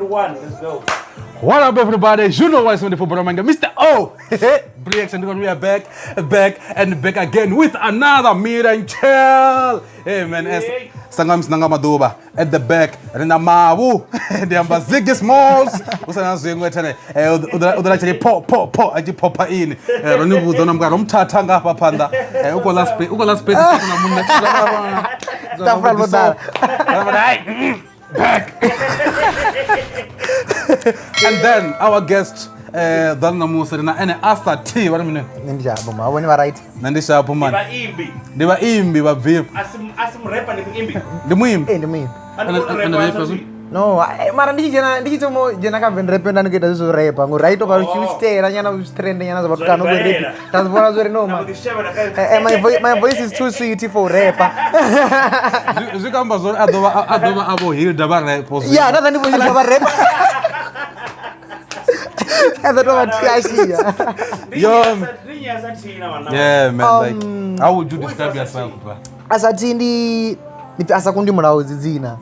1, let's go. What up, everybody? You know what's on the football manga, Mr. O. Bricks and we are back, back, and back again with another meet and chill. Hey man, as Hey. sangam sinanga maduba at the back rina mavu ndi amba Ziggy Smalls usana zwingwe thene u ḓo tshi po po po a tshi popa ini. Ro ni vhudza na mukara muthatha nga hafha phanḓa. U khou ḽa space, u khou ḽa space na munna. Tafula ḽo ḓala. Back. And then our guest ḓa na musi ri na ene Asa T vha ri mini? Nṋe ndi sharp ma vhone vha right. Nṋe ndi sharp man. Vhaimbi. Ndi vhaimbi vha bvipfa. Asi murepa, ndi muimbi. Ndi muimbi. Eh, ndi muimbi. And Asa and T. No, mara ndi tshi dzhena, ndi tshi thoma u dzhena kha van rap, nda ndi khou ita zwezwo rap ngori a i to vha Oh. tshi nyana zwi trend nyana zwa vhatukana Zwa u rapi. ḓibalela. Nda zwi vhona zwori no Na ma u ḓishavhela kha- My voice is too sweet for rapper. Zwi kho amba zwori a ḓo vha a vho Hilda vha rap zwino. Yeah, na ndi vho vha rap. A ḓo to vha thiashia. Ndi Yo. Ndi nnyi Asa T na vhana? Yeah man, like how would you describe yourself, bro? Asa T ndi pfi Asakundi Mulaudzi dzina.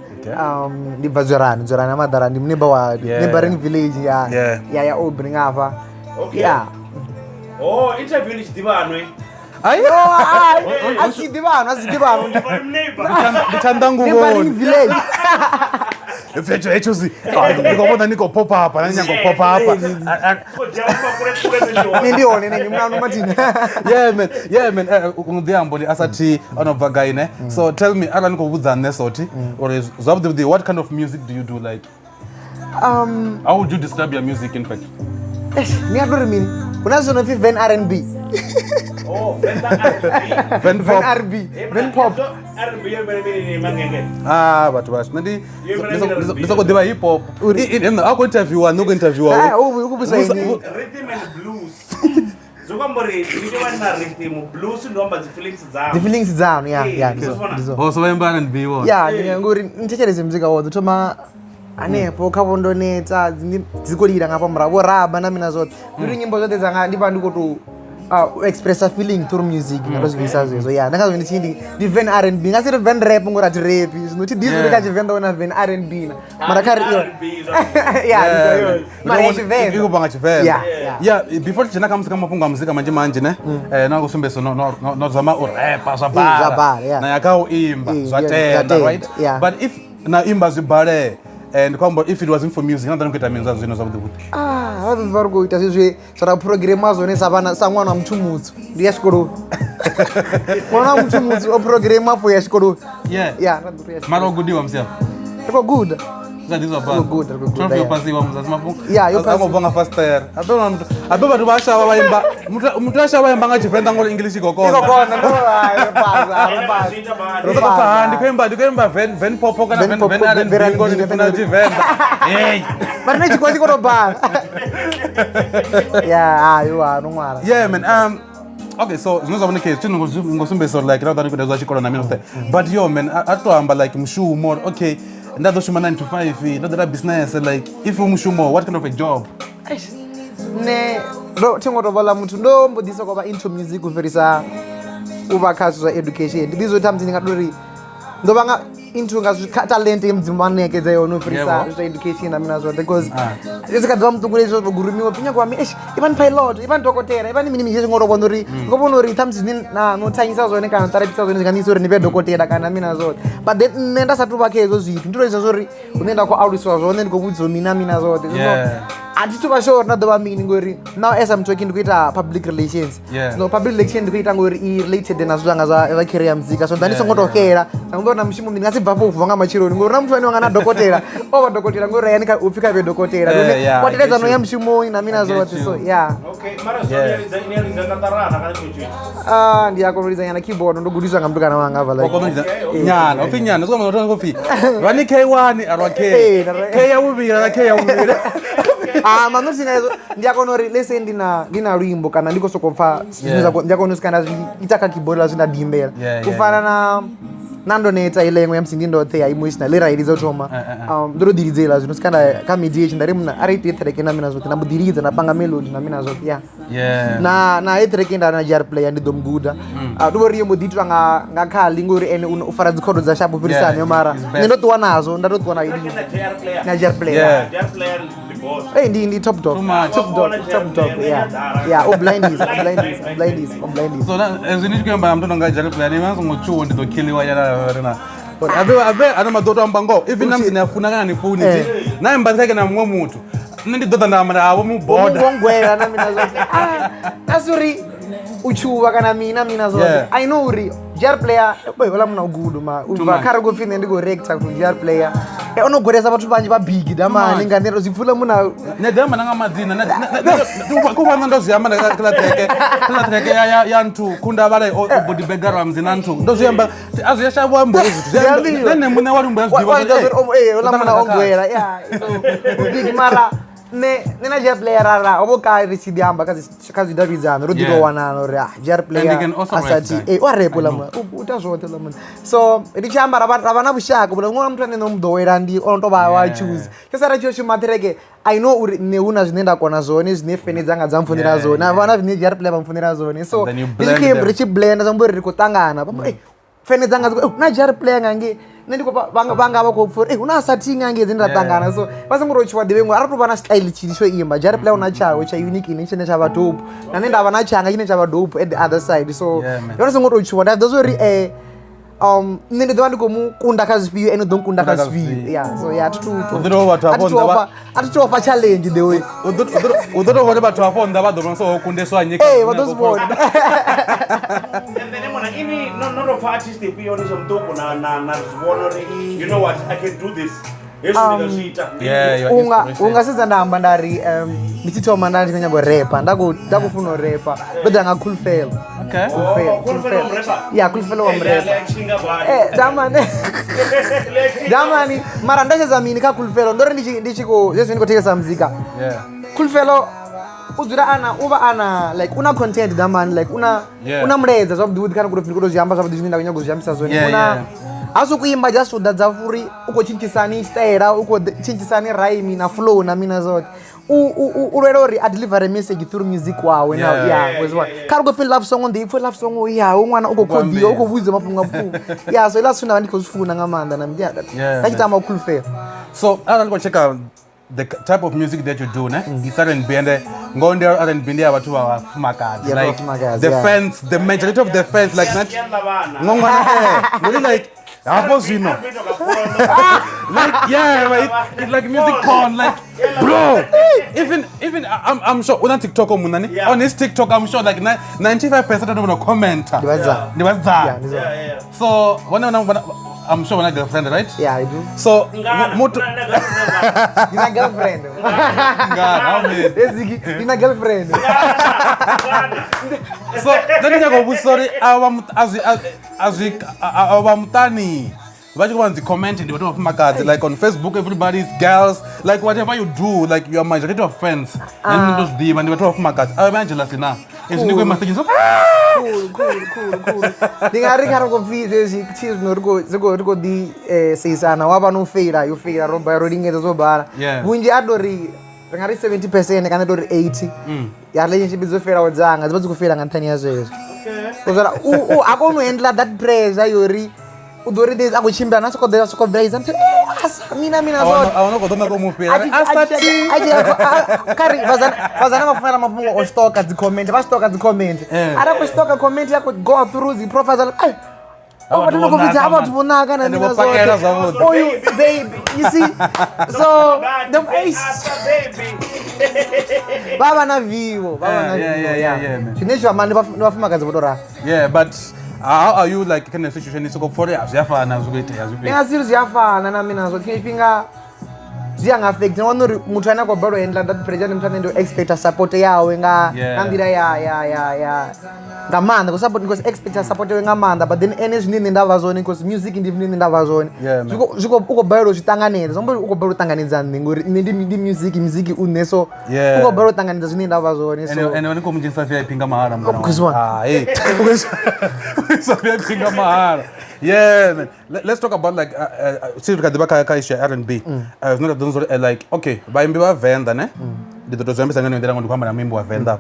Ndi bva Dzwerani, Dzwerani ha Maḓala, ndi neighbor wa neighboring village ya ya Aubrey ngafha. Okay. Yeah. Oh, interview ni tshi ḓivhanwe. Ai. No, ai, a si ḓivhano, a si ḓivhano. Ndi neighbor. Ndi tshanḓa Neighboring nguvhoni. village. Hetsho hetsho si ndi khou vhona ni khou popa apa na nyago popa apa. Khou dzhia vhathu vha kule kule fhethu hone. Nṋe ndi hone nṋe muna mathina. Yeah man, yeah man, u ḓi amba ndi Asa T ono bva gai ne? So tell me, arali ni khou vhudza nṋe sothi uri zwavhuḓi vhuḓi, what kind of music do you do, like how would you describe your music, in fact? Eish, ni a tori mini? Hu na zwithu no pfi Van R&B. Oh, Venda R&B. Van Van pop. R&B, Van pop. R&B yo mele mele mangenge. Ah, vhathu vhashu nṋe ndi Yo mele mele ndi soko ḓivha hip hop. A khou interviewa, nṋe khou interviewa. Ah, u khou vhudzisa ini. Rhythm and blues. Zwi khou amba uri ndi tea u vha na rhythm, blues ndi amba dzi feelings Dzi dzanu. feelings dzanu, ya, Eh, ya, ndizo, ndizvo. ndizo. Oh, so vha imba R&B vhone? Ya, ndi ngori nthetshelese muzika woṱhe thoma hanefho kha vho ndonetsa dzi khou lila ngafha murahu vho raba na mina zwoṱhe, ndi uri nyimbo dzoṱhe dzanga ndi vha ndi khou tou u expressa feeling through music, nga to zwi bvisa zwezwo. Ya, nda ngazwo ndi tshi ndi van R&B, nga si ri van rap ngori a thi rapi zwino, thi ḓivhi uri kha Tshivenḓa hu na van R&B na, mara kha ri iyo R&B zwa- ya, ndi iyo. Mara ya Tshivenḓa. I khou bva nga Tshivenḓa. Yeah. Yeah, before tshi dzhena kha musi kha mafhungo a muzika manzhi manzhi ne, na khou sumbedzisa no zama u repa zwa zwa bala bala, yeah. na ya kha u imba zwa yeah, tenda, zwa tenda, right? yeah. But if na imba zwi bale, ndi khou amba if it wasn't for music, na ḓo ni khou ita mini zwa zwino zwavhuḓi vhuḓi? Ah, vha ḓo vha ri khou ita zwezwi zwa ra phurogirema zwone sa vhana, sa ṅwana wa muthu mutsu ndi ya tshikoloni, ṅwana wa muthu mutsu o phurogirema for ya tshikoloni. Ya, ra ḓo to ya Mara u gudiwa musi afha? Ri khou guda. Zwa ḓi zwa Ri khou guda, ri khou guda, 12 yo yeah. pasiwa musi mafhungo Yeah, yo a khou bva nga fastere abe vhathu vha shavha vha imba, muthu a shavha imba nga Tshivenḓa ngori English i khou I khou konḓa. kona, no, hai, ro pasa, ro pasa. Zwi ita badi. Ro sokou pfa, ha, ndi khou imba van pop kana Van van pop, van van R&B R&B, ngori ndi funa van- Tshivenḓa. Hey. Mara ne tshikolo tshi khou tou bala, ya, hayi wa no ṅwala. Yeah man, okay, so zwine zwa vhone ke zwithu ngo sumbedzisa uri like ra ḓa ni khou ita zwa tshikolo na mini zwoṱhe, but yo man, a to amba like mushumo uri okay, nda ḓo shuma 9 to 5, nda ḓo ita business, like if u mushumo, what kind of a job? Nṋe ndo thi ngo tou vhaḽa muthu, ndo mbo ḓi sokou vha into music u fhirisa u vha kha zwithu zwa education. Ndi ḓi zwo ṱhamusi ndi nga tori ndo vha nga into nga talent ye Mudzimu wa ṋekedza yone u fhirisa zwithu zwa education na mina zwoṱhe, because ndi kha ḓivha muṱuku lezwo gurumiwa pfi nyako wami, eish, ivha ni pilot, ivha ni dokotela, ivha ni mini mini, ngo tou vhona uri ngo vhona uri ṱhamusi zwine na no thanyisa zwone kana ṱarapisa zwone zwi nga nisa uri ni vhe dokotela kana mina zwoṱhe. But then nṋe nda sathu vha kha hezwo zwithu, ndi to ita zwori hune nda khou alusiwa zwone, ndi khou vhudziwa mina mina zwoṱhe. Zwino a thi thu vha sure uri nda ḓo vha mini, ngori now as I'm talking ndi khou ita public relations. Zwino public relation ndi khou ita ngori i related na zwithu zwanga zwa career ya muzika, so nda ndi songo tou xela nda ngori na mushumo ndi nga si bva fho bva nga matsheloni, ngori na muthu ane wanga na dokotela o vha dokotela ngori hayani kha upfi kha vhe dokotela, lune Yeah, wa I teledza get no ya you. mushumoni na mina I get zwoṱhe, so you. yeah. Okay, mara zwo ni a lidza kaṱarana kana tshiṅwe tshithu? Ah, ndi a kona u lidza nyana keyboard, ndo gudiswa nga mutukana wanga hafhaḽa. Wa kona u lidza nyana, upfi nyana zwi khou pfi vha ni K1 arwa K. Eh, K ya vhuvhili arwa K ya vhuvhili. Ah, ma not singa ndi a kona uri let's say ndi na luimbo kana ndi khou sokou pfa zwine ndi a kona u swika nda zwi ita kha keyboard la zwi nda dimbela. U fana na Na ndo neta ile iṅwe ya musi ndi ndoṱhe ya emotional le ra i lidza u thoma. Ndo to ḓi lidzela zwino swika nda kha media tshi nda ri muna a ri ite track na mina zwoṱhe na mbo ḓi lidza na panga melody na mina zwoṱhe ya. Yeah. Na he track nda na JR player ndi ḓo mu guda. Ndi vho ri yo mbo ḓi itwa nga khali ngori ene u fara dzikhodo dza sharp u fhirisa Yeah, nṋe mara he's best. nṋe ndo ṱuwa nazwo nda to ṱuwa na Na JR player. na JR player. Yeah. JR player ndi boss. Hey, ndi top dog. Too much. Top dog, top dog. Yeah. Yeah, u blindis, u blindis, u blindis, u blindis. So na ezwi ni tshi khou amba na muthu ononga JR player ni vha songo tshuwa ndi ḓo kiliwa nyana ri na. Abe abe ana maḓo to amba ngoho even na musi ni a funa kana ni funi Eh. na imba track na muṅwe muthu nṋe ndi ḓo ḓa nda amba na avho mu boda. Ngwela na mina zwoṱhe. Ah, asuri u tshuwa kana mina mina zwoṱhe. Yeah. I know uri JR player boy wala muna u gudu ma. U Too bva much. kha ri khou pfi nṋe ndi khou reacta ku JR player. Eh ono godesa vhathu vhanzhi vha big damani much. nga nḓila zwi pfula muna Ne ḓi amba na nga madzina ku vhana ndo zwi amba na kha track kha track ya nthu khunda vhala o body background na nthu ndo zwi amba a zwi shavho amba hezwi zwithu Zwi ambiwa. nṋe muṋe wa lumba zwi Wa- ḓivha wa ita zwa uri, eh, ola muna o gwela yeah so u big mara nṋe na JR player ra ho vho kale ri tshi ḓi amba kha zwidavhidzano ro ḓi to Yeah. wanana uri ah JR And player he can also a sa rap thi that. eh wa rap I la know. muna u ita zwoṱhe la muna so ri tshi amba ra vha na vhushaka vhula ṅwana muthu ane no mu ḓowela ndi ono to vha wa Yeah. choose tsha ra tshi shuma track I know uri nṋe hu na zwine nda kona zwone zwine fene dzanga dza mpfunela Yeah, zwone yeah. ha vha na zwine JR player vha mpfunela zwone so And then you ri tshi blend khou them. ri tshi blenda zwi amba uri ri khou ṱangana Vha amba, eh, fene dzanga dzi khou, eh, hu na JR player nga ngei nṋe ndi khou vha nga vha khou pfha uri eh, hu na sathi nga ngei dzine ra Yeah. ṱangana so vha songo tou tshuwa ḓivhe ngori arali tou vha na style tshithihi tsho imba JR player u na tshawe tsha unique ine tshine tsha vha dope na nṋe nda vha na tshanga tshine tsha vha dope at the other side so Yeah, man. ndi vhona songo tou tshuwa nda ḓo zwa uri nṋe ndi ḓo vha ndi khou mu kunda kha zwifhio ene u ḓo nkunda kha Kunda kha zwifhio zwifhio. yeah so yeah U ḓo tou vhathu hafho nnḓa vha- a thi tu ofha challenge the way U ḓo tou vhona vhathu hafho nnḓa vha ḓo vhona so ho kundeswa nnyi kha ee vha zwine ḓo zwi a khou vhona And then mona ini no no pfa artist ifhio ni tshe muṱuku na zwi vhona uri you know what I can do this. Hezwi ndi nga zwi ita. Yeah, your unga inspiration. unga sedza nda amba nda ri ndi tshi thoma nda ndi khou nyaga u repa nda khou funa u repa ndo ḓa nga Cool Fellow. Okay. Cool Fellow, Oh, Cool Fellow wa mrepa? Yeah, Cool Fellow wa Eh, mrepa. le a tshinga bani. Eh, damani. Le a tshinga. Damani, mara nda sedza mini kha Cool Fellow ndo ri ndi tshi khou zwezwi ndi khou thetshelesa muzika. Yeah. Cool Fellow u dzula ana u vha ana like una content damani like una Yeah. una mulaedza zwavhuḓi vhuḓi kana ndi khou tou zwi amba zwavhuḓi zwine nda khou nyaga u zwi ambisa zwone. Yeah, Una yeah. ha sokou imba just u ḓadza furi u khou tshintshisani style u khou tshintshisani rhyme na flow na mina zwoṱhe. U lwela uri a deliver message through music wawe na Yeah. yeah, was one. Kha ri khou pfi love song ndi pfi love song ya u ṅwana u khou khodiwa u khou vhudziwa mafhungo a vhukuma. Yeah, so iḽa zwithu nda vha ndi khou zwi funa nga maanḓa na yeah, Yeah, nda tshi tama Cool Fellow. So arali khou checka the type of music that you do ne it's R&B and ngoho ndi R&B ndi ya vhathu vha vhafumakadzi Yeah, like vhafumakadzi, the yeah. fans the majority of the fans like not Ya ḽa vhana. ngongwana eh ngori like hafho zwino R&B toka porno. like yeah but it's like music porn like bro even I'm sure una TikTok munani Yeah. on his TikTok I'm sure like 95% of them will comment Ndi vhasidzana. ndi vhasidzana Yeah, ndi zwone. Yeah, yeah. so vhona I'm sure vhana girlfriend right Yeah, I do. so Ngana. muthu Na- na- na- Ndina girlfriend. ngana how many? Eziki, ndina girlfriend. So nṋe ndi nyaka u vhudzisa uri avha muṱani vha tshi khou vha dzi comment ndi vhathu vha vhafumakadzi like on Facebook everybody is girls like whatever you do like your majority of fans nṋe ndi ndo zwi ḓivha ndi vhathu vha vhafumakadzi avha vha jealous na ezwi ndi khou ima stage so Cool, cool, cool, cool. Ndi nga ri kha ri khou pfi zwezwi tshi zwino ri khou ḓi seisana wa vha no feila yo feila ro ro lingedza zwo bala. Yeah. Vhunzhi a tou ri ri nga ri 70% kana tou ri 80 ya relationship dzo felaho dzanga dzi vha dzi khou feila nga nṱhani ya zwezwo. U a koni u handle that pressure yo ri u ḓo ri a khou tshimbila na soko ḓa soko bvela asa mina mina zwoṱhe. a wana khou ḓo naka u mu fhira Kha ri vhazana vha funela mafhungo o stoka dzi comment vha stoka dzi comment arali khou stoka comment ya khou go through dzi profiles like ai Vha vhathu vho vhidza vhathu vho naka na Ende mina vho pakela zwoṱhe zwavhuḓi. oyu baby you see so the baby. vha vha na vivo vha vha na Yeah, vivo yeah, yeah, yeah, man. zwine zwi amba ndi vhafumakadzi vho tou ralo. Yeah, but how are you like kind of situation isoko pfha uri zwi a fana zwi khou itea Ndi zwifhio nga si ri zwi a fana na mina zwo tshiṅwe tshifhinga zwi a nga affect ni wana uri muthu ane a khou balelwa u handle that pressure ndi muthu ane ndi u expecta support yawe nga Yeah. nga nḓila ya ya ya ya Nga maanḓa khou support because expect a supportiwe nga maanḓa, but then ene zwine nṋe nda vha zwone, because music ndi zwine nṋe nda vha zwone. Yeah, man. Zwi u khou balelwa u zwi ṱanganedza, zwi amba uri u khou balelwa u ṱanganedza nṋe ngori nṋe ndi music, music u nṋe, so Yeah. u khou balelwa u ṱanganedza zwine nda vha zwone, so Ene ni khou mu dzhenisa VIP nga mahala, mngana Because wanga. what? Ah, hey. U VIP nga mahala. Yeah, man. Let's talk about like si ri kha ḓivha kha issue ya R&B. Zwine ra ḓo uri like okay, vhaimbi vha Venḓa ne. Ndi ḓo to zwi ambisa nga yeneyo nḓila ngori ndi khou amba na muimbi wa Venḓa.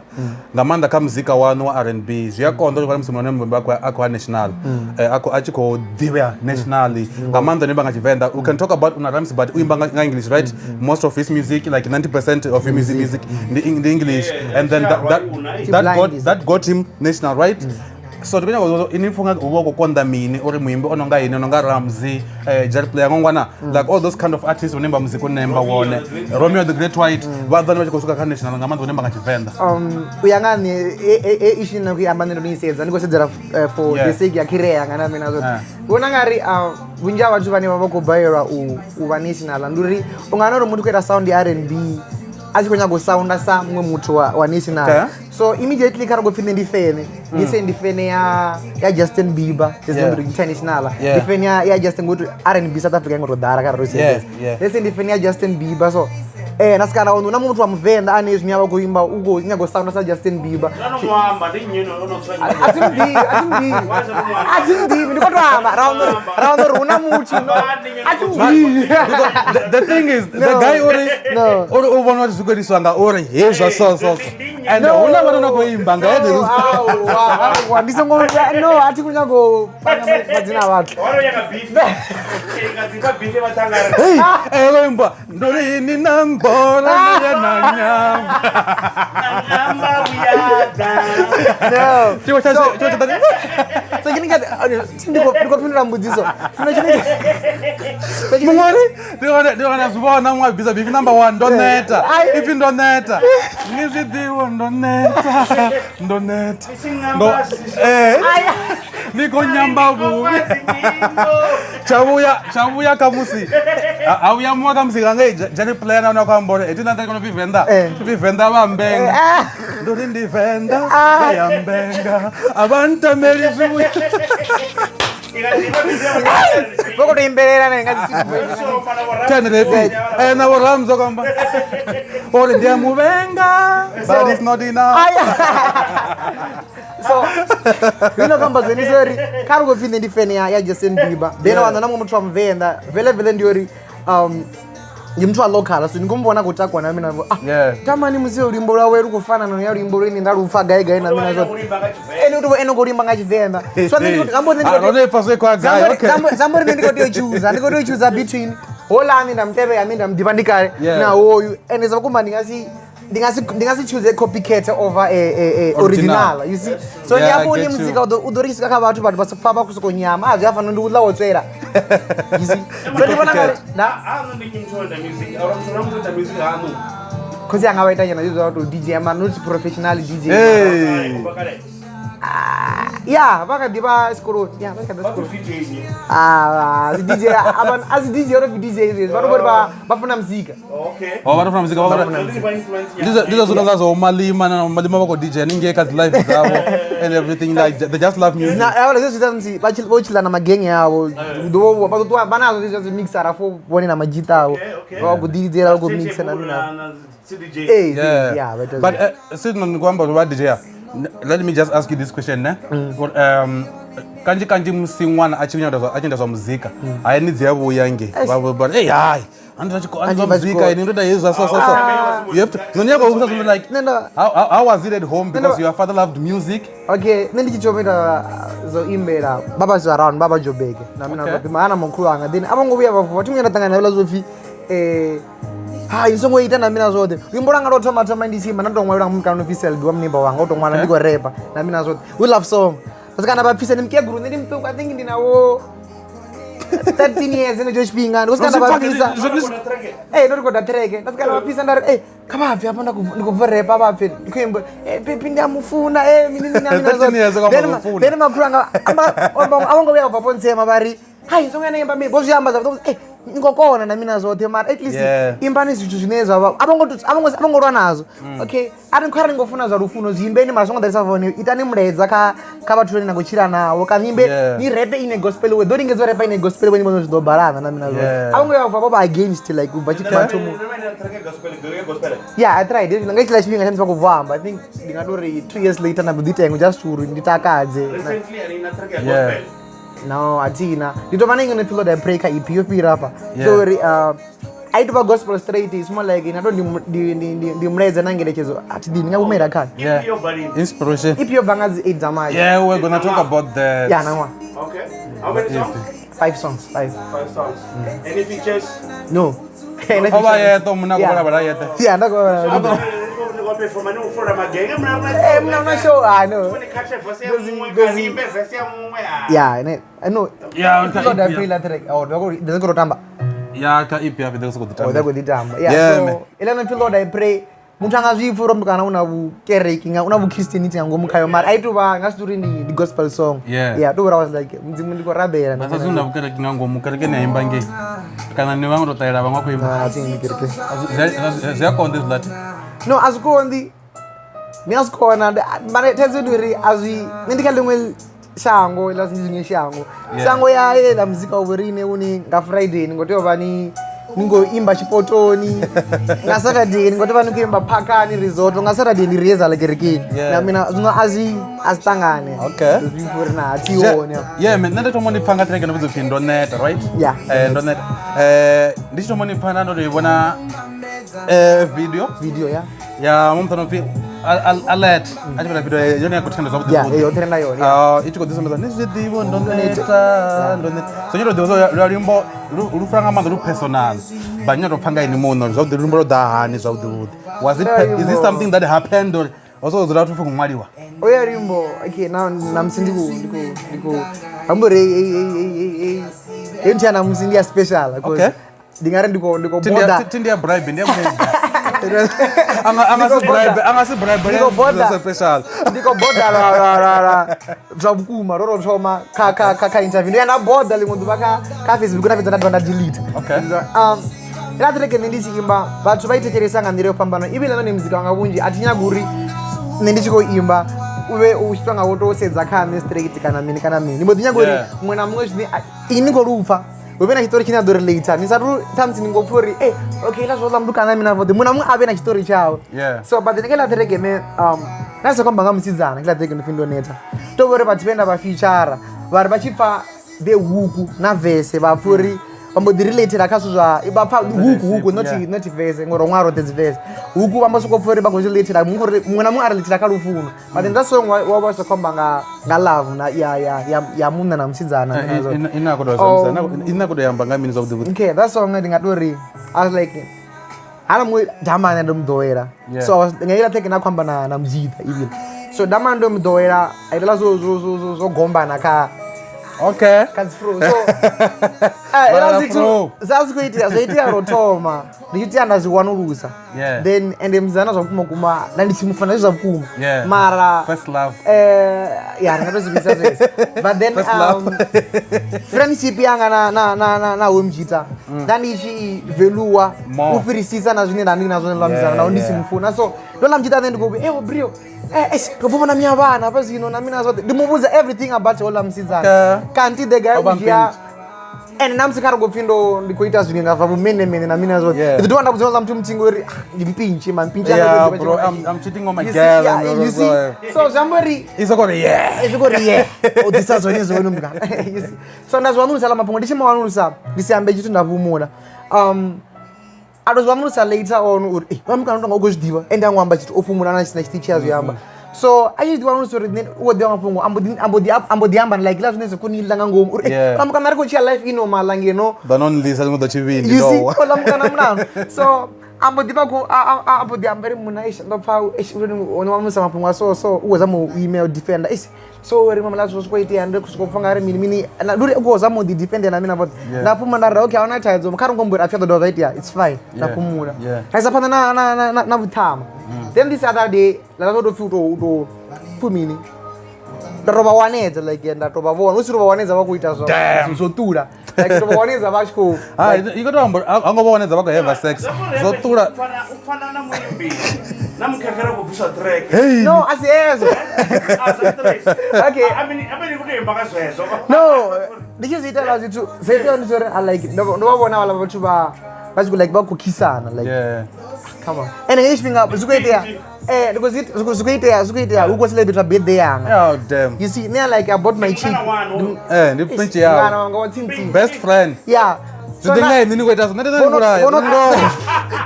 Nga maanḓa kha muzika waṋu wa R&B zwi a konḓa uri musi muṅwe muimbi a khou ya national. A khou a tshi khou ḓivhea nationally. Nga maanḓa no imba nga Tshivenḓa. We can talk about Una Rhymes, but u imba nga English, right? Most of his music, like 90% of his music ndi English. And then that got him national, right? So ndi khou nyaga ini funga hu vha hu khou konḓa mini uri muimbi o no nga ini o no nga Ramsey, Jerry Player ngongwana, like all those kind of artists vhane imba muzika une imba wone, Romeo the Great White, vha ḓo vha tshi khou swika kha national nga maanḓa vhane imba nga Tshivenḓa? U ya nga nṋe, issue ine nda khou i amba nṋe ndo no i sedza, ndi khou sedzela for the sake ya career yanga na mina zwoṱhe. Vhona nga ri vhunzhi ha vhathu vhane vha vha khou balelwa u vha national ndi uri u nga wana uri muthu khou ita sound ya R&B a tshi khou nyaga u sounda sa muṅwe muthu wa national. So immediately kha ri khou pfhi nṋe ndi fan, ndi say ndi fan ya Justin Bieber, just international. Ndi fan ya Justin ngori R&B South Africa ngo to ḓala kha ri sedza. Let's say ndi fan ya Justin Bieber, so na sikana hu na muthu wa muvenḓa ane zwine a vha khou imba u khou nyaga u sounda sa Justin Bieber. No mu amba ndi nnyi no no tswa? A thi muḓivhi, a thi muḓivhi, a thi muḓivhi, ndi khou to amba ra wana uri hu na muthu, no, a thi muḓivhi. Because the thing is the No. guy uri No. uri u vhona uri zwi khou itiswa nga uri hezwa so so so and No. hu na vhana no khou imba nga No, awa, awa, ndi songo, no, a thi khou nyaga u panga madzina a vhathu. Wa ro nyaga beef. Nga ḓi vha beef vha ṱangana. Hey, elo imba ndolini na mbola ya na nyama. Namba vhuyada. No. Tshiwo tsha tshiwo tsha So ke nga ndi khou fhindula mbudziso. Sino tshine so tshine Muṅwali ndi wana zwi vhona muṅwe a bvisa beef number 1, ndo neta. Ai. Ipfi ndo neta. Ni zwi ḓivha ndo neta. Ndo neta. Ndo eh ni khou nyamba vhuvhi. Tshavhuya khamusi ha vhuya muṅwe khamusi nga ngei Jerry Player na une khou amba uri hethi nṋe kono pfi Venḓa. Pfi Venḓa vha mbenga. Ndo ri ndi Venḓa vha ya mbenga. A vha ntameli zwivhuya. Vho khou tou imbelela na nga dzi Ten repeat. Na vho Ramzo kamba. Uri ndi a muvhenga but it's not enough. So zwino kamba zwone uri kha ri khou pfhi nṋe ndi fan ya Justin Bieber, then wana na muṅwe muthu wa muvenḓa vele vele ndi uri ndi muthu wa local, so ndi khou mu vhona khou takuwa na mina vho ah tamani musi luimbo lwawe lu khou fana na ya luimbo lune nda lu pfa gai gai na mina zwoṱhe, ene u ene khou limba nga Tshivenḓa, so nṋe ndi khou- zwi amba uri nṋe ndi Ah, khou tea- ro no pfa zwe kwa gai, okay. Zwi amba uri nṋe ndi khou tea u chooser, ndi khou tea u chooser between holani nda mutevhe ane nda muḓivha ndi kale na hoyu, ende zwa vhukuma ndi nga si choose copycat over a Original. original, you see? So ndi Yeah, I hafho hune get you. muzika u ḓo ri swika kha vhathu, vhathu vha pfa vha khou sokou nyama a zwi a fana ndi u ḽa wo tswela, you see? So ndi vhona nga na Haṋu ndi nnyi muthu o ita music? Ora muthu na muthu o ita music haṋu. Khosi anga vha ita nyana zwi zwa tou DJ, mara not professional DJ. Hey. Ubva kale. Ya vha kha ḓi vha tshikoloni, ya vha kha ḓi vha Vha khou tshikoloni. DJ nnyi? Ah, si DJ a si DJ, ro DJ zwezwi vha to vhori vha funa muzika. Okay. Oh, vha to funa muzika vha Ndi vha influence Ndi zwa zwi nonga zwo Malima na Malima vha khou DJ haningei kha dzi live dzavho and everything, like they just love music. Na avhala zwezwi zwa musi vha tshi vho tshila na magenge avho ḓo vha ḓo ṱuwa vha nazwo zwi mixera fo vhone na madzhita avho, vha khou ḓilidzela vha khou mixa na mina. Na CDJ. Ee. Yeah. Ya vha ita But since ni khou amba uri vha DJ ya, let me just ask you this question, ne? Uri, kanzhi kanzhi musi ṅwana a tshi ita zwa a tshi ita zwa muzika, hayani dzi a vhuya nge vha vha ri, hey hai andi Andi zwa vha muzika tshikolo. ini ndo ita hezwi zwa so so so. You have to no nyaka u something like Nṋe nda how was it at home, because Nṋe your father loved music? Okay, nṋe ndi tshi thoma ita zwo imbela vha vha zwi around vha vha jobeke na mina Okay. okay. Ana makhulu anga, then a vho ngo vhuya vha vuwa thi vhuya nda ṱangana na zwo pfhi hai songo ita na mina zwoṱhe. Luimbo lwanga lwo thoma thoma ndi tshi imba nda to ṅwalelwa nga mukano pfi Selby wa muneighbor wanga u to ṅwala ndi khou repa na mina zwoṱhe we love song kana vha pfisa ndi mukegulu, nṋe ndi muṱuku, I think ndi nawo 13 years henetsho tshifhinga, ndi khou swika nda vha pfisa. Ee, ndo rekoda track, nda swika nda vha pfisa nda ri e kha vha bve hafha, ndi khou bva repa, vha bve ndi khou imba pepi ndi a mufuna e mini mini na mina 13 years zwoṱhe. kwamba Then mufuna. Then makhulu anga a vho ngo vhuya vha bva vho ntsema vha ri hai songo yana imba mini vho zwi amba zwa eh. Ni khou kona na mina zwoṱhe, mara at least Yeah. imbani zwithu zwine zwa vha a vho ngo lwa nazwo. Okay, arali kharali ni khou funa zwa lufuno, zwi imbeni, mara songo ḓalesa fone. Itani mulaedza kha vhathu vhane na khou tshila navho, kana imbe ni rape in a gospel way. Ḓo lingedza u rapa in a gospel way, ni vhona zwi ḓo balana na mina zwoṱhe. A vho ngo ya bva vho vha against, like u bva tshifhinga. Yeah, I tried it. Nga tshiḽa tshifhinga tsha musi vha khou bva amba, I think ndi nga tou ri 2 years later, nda mbo ḓi tengo just uri ndi takadze. No, a thina, ndi tou vha na iṅwe no pfi Lord I Pray kha EP yo fhira hafha. So uri a i tou vha gospel straight, it's more like na to ndi mulaedza na ngeletshedzo. A thi ḓi ndi nga humela khayo. Yeah. Inspiration. EP yo bva nga dzi 8 dza March. Yeah, we're gonna talk about that. Yeah, na ṅwaha. Okay. How many songs? Five songs, five. Five songs. Any features? No. O vha yeṱe muna khou vhala yeṱe. Yeah, nda khou vhala. Eh, mna na show, ah, no. Yeah, ne, I know. Yeah, Lord I Pray la track. Oh, ndo khou tamba. Ya kha EP ya fhedza soko ḓi Oh, tamba. ḓo ḓi tamba. Yeah, Yeah, man. so ila no pfi Lord I Pray. Muthu anga zwi pfa uri kana una vhukereki nga una vhuchristianity nga ngomu khayo, mara a i tou vha nga zwi uri ndi gospel song. Yeah, to I was like, Mudzimu, ndi khou rabela. Basa zwi na vhukereki nga ngomu, kereke ni a imba ngei. Kana ni vhaṅwe to ṱalela vhaṅwe vha khou imba. Ah, thi ngi kereke. Zwi a konḓa hezwiḽa thi. No, a zwi konḓi, ni a zwi kona, mara thaidzo ndi uri a zwi nṋe ndi kha ḽiṅwe shango ḽa ḽiṅwe shango. Shango ya ḽa muzika wa vhoriṋe une nga Friday ni ngo tea u vha ni ngo imba tshipotoni, nga Saturday ni ngo tea u vha ni khou imba phakani resort, nga Saturday ndi rehearsal kerekeni. Na mina zwino a zwi ṱangane. Zwi pfa uri na thi hone. Yeah, man, nṋe ndo thoma ndi pfa nga track no vhidza upfi Ndo Neta, right? Yeah. Ndo Neta. Ndi tshi thoma ndi pfa nda ndo to i vhona video Video ya. Ya muthu no pfi Alert a tshi vhona video yone ya khou trenda zwavhuḓi. Yeah, yo trenda yone, yeah. Ah, i tshi khou ḓi sumbedza ni zwi ḓivho ndo neta, ndo neta. So nyo to ḓivha zwa lwa luimbo lu funa nga maanḓa, lu personal, but nyo to pfa nga ini muṋe uri zwavhuḓi luimbo lwo ḓa hani zwavhuḓi vhuḓi. Was it is it something that happened or ho sokou dzula vhathu pfi khou ṅwaliwa? Oya luimbo, okay, na namusi ndi khou amba uri heyi nthu ya namusi ndi ya special 'cause ndi nga ri ndi khou boda. Thi ndi ya bribe, ndi ya anga si bribe, anga si bribe. Ndi khou boda. Special. Ndi khou boda lwa zwa vhukuma ro thoma kha interview, ndo ya nda boda ḽiṅwe ḓuvha kha Facebook, nda fhedza nda dovha nda delete. Ila track nṋe ndi tshi imba, vhathu vha i thetshelesa nga nḓila yo fhambanaho, ivhile nahone muzika wanga vhunzhi a thi nyagi uri nṋe ndi tshi khou imba u vhe u tshi tonga wo tou sedza kha nṋe straight kana mini kana mini. Ndi mbo ḓi nyaga uri muṅwe na muṅwe zwine ini khou lupfa hu vhe na tshiṱori tshine a ḓo relate, ni sa tu ṱhamusi ni ngo pfha uri e okay ila zwo ḽa muthu kana mina voḓe, muṅwe na muṅwe a vhe na tshiṱori tshawe. So but then kha ḽa track ne na sa khou amba nga musidzana, kha ḽa track ndo pfi Ndo Neta, to vha uri vhathu vhe nda vha feature vha ri vha tshi pfa the hook na verse vha pfa uri vha mbo ḓi relatela kha zwithu zwa vha pfa hook, not not verse, ngori ṅwalo roṱhe dzi verse hook, vha mbo sokou pfa uri vha khou relatela ngori muṅwe na muṅwe a relatela kha lufuno. But then that song wa vha sa khou amba nga love na ya munna na musidzana. Ina khou ina khou amba nga mini zwavhuḓi vhuḓi? Okay, that song ndi nga tou ri I was like, hana muṅwe damane ndo mu ḓowela. So I was nga iḽa track na khou amba na muzika even so damane ndo mu ḓowela, a itela zwo gombana kha kha dzi fro. So Vhala ela zwithu fro. zwa zwi khou itea, zwo itea lwo thoma ndi tshi tea nda zwi wanulusa. Then ende musidzana zwa vhukuma kuma nda ndi tshi mu funa zwi zwa vhukuma. Mara First love. Ya, ndi nga to zwi vhidza zwezwo, but then First love. Friendship yanga na hoyu mujita nda ndi tshi valua More. u fhirisisa na zwine nda ndi nazwo ḽa musidzana, naho ndi si mufuna. So ndo ḽa mujita nṋe ndi khou ewo brio, ndo bva vhona miya vhana hafha zwino na mina zwoṱhe, ndi mu vhudza everything about houḽa musidzana. Kanti the guy O vha u dzhia mpintshi. And namusi kha ri khou pfhi ndo ndi khou ita zwiṅwe nga zwa vhumenemene na mina zwoṱhe, ndi ḓi dovha nda vhudza houḽa muthu muthihi ngori, ah, ndi mpintshi mampintshi anga Yeah, ndo ḓivha bro, tshifhinga I'm cheating on my You see, girl yeah, and all you see? that. So zwi amba uri It's like, yeah. Zwi khou ri ye o ḓisa zwone zwone mga. You see? So nda zwi wanulusa ḽa mafhungo, ndi tshi mawanulusa ndi si ambe tshithu, nda fhumula. A to zwi wanulusa later on uri eh, vha mukana tonga u khou zwi ḓivha, ende a ngo amba tshithu, o fhumula na tshina tshiṱitshi a zwi amba. So a tshi ḓi wanulusa uri nṋe u khou ḓivha mafhungo, a mbo ḓi amba like ḽa zwine zwi koni ḽa nga ngomu uri eh, ḽa mukana ri khou tshila life i normal ngeno. Ḓa no nlisa ḽiṅwe ḓo tshivhindi. You see, Ndowa. oḽa mukana mulandu. So a mbo ḓi vha khou a mbo ḓi amba ri munna, eish, ndo pfa eish uri o wanulusa mafhungo a so so u khou zama u email defender, eish, so ri mamela zwo zwi khou itea, ndi khou pfa nga ri mini mini ndi uri u khou zama u ḓi defender na mina vhoṱhe. Nda fhumula nda ri okay, ahuna thaidzo, kha ri ngombo uri a pfi a ḓo dovha zwa itea, it's fine. Nda fhumula, ra isa phanḓa na vhuṱhama. Then this other day nda tou pfi u tou pfi mini, nda tou vha wanedza, like nda tou vha vhona hu si tou vha wanedza vha khou ita zwo ṱula. Like to vhonedza vha tshi khou Hai, i khou tou amba uri a ngo vhonedza vha khou have sex. Zwo ṱula. U fana na muimbi na mukhekhela khou bvisa track. Hey. No, a si hezwo. Okay. I mean, I mean, ku imba ka zwezwo. No, ndi tshi zwi itela zwithu zwo iteaho ndi zwa uri I like ndo vha vhona vhaḽa vhathu vha vha tshi khou like vha khou khisana like Yeah. come on. Ende nga tshifhinga zwi khou itea eh ndi khou zwi zwi khou itea zwi khou itea hu khou celebrate birthday yanga. Oh damn. You see, me like I bought my chick. Mwana wanu. Eh, ndi pinch Mwana yawe. wanga wa tsintsi. Best friend. Yeah. Zwi ḓi nga ini ni khou ita zwo nṋe ndi vhulaya. Vhono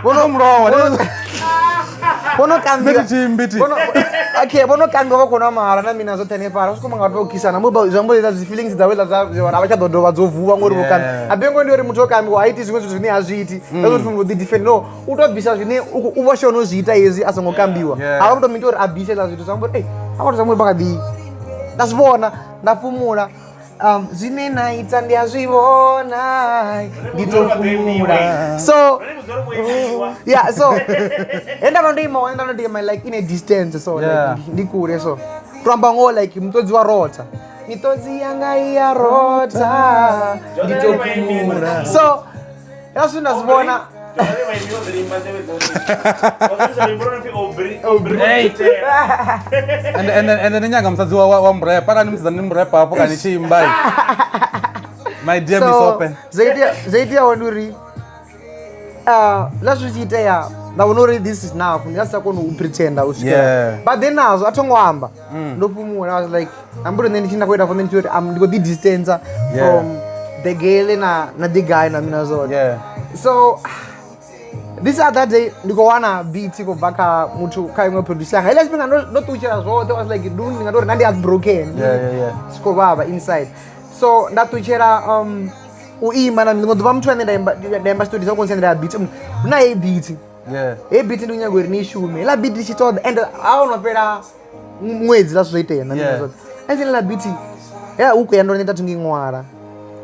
Vhono mulowa. vhono Nṋe kambiwa ndi tshimbiti. Vhono okay, vhono kambiwa vha khou nwa mahala na mina zwoṱhe hanefhaḽa. Zwi khou manga vhathu vha khou khisana. Mbo zwi amba uri dzi feelings dzawe dza dza a vha tsha ḓo dovha dzo vuwa ngori vho Yeah. kambiwa. A bengo ndi uri muthu o kambiwa ha iti zwiṅwe zwithu zwine ha zwi iti. Hezwo zwithu ḓi defend no u to bvisa zwine u vho shona u zwi ita hezwi a songo kambiwa. Yeah. A vha to mita uri a bvise hezwiḽa zwithu zwi amba uri eh a vha to zwa vha kha ḓi nda zwi vhona nda fhumula. Zwine na ita ndi a zwi vhona ndi to fhumula. So yeah so he nda vha ndo ima hone nda ndo ima like in a distance so Yeah. like ndi kule so to amba ngoho like muṱodzi wa rotha miṱodzi yanga i ya rotha ndi to fhumula so hezwi zwithu nda zwi vhona And and and ni nyaga musadzi wa wa murepa arali ni musidzana ni murepa hafho kana ni tshi imba. My DM is so open. zwo iteaho ndi uri ḽa zwi tshi itea nda vhona uri this is enough ndi nga si tsha kona u pretenda u swikela Yeah. but then nazwo a tho ngo amba ndo fhumula I was like amba uri nṋe ndi tshi nda khou ita for nṋe ndi tshi uri ndi khou ḓi distancer Yeah. from the girl na na the guy na mina zwoṱhe Yeah. so this other day ndi khou wana beat i khou bva kha muthu kha iṅwe producer yanga heiḽa tshifhinga ndo ṱutshela zwoṱhe I was like ndi nga tori na ndi heartbroken Yeah, yeah, yeah. zwi khou vhavha inside so nda ṱutshela u ima na ḽiṅwe ḓuvha muthu ane nda imba nda imba studio sa koni sendela beat hu na heyi beat Yeah. heyi beat ndi nyaga uri ni i shume heiḽa beat tshi ṱoḓa and a ono fhela ṅwedzi ḽa zwithu zwo itea na mini Yeah. zwoṱhe a sendela beat ya u khou ya ndo neta thi ngo i ṅwala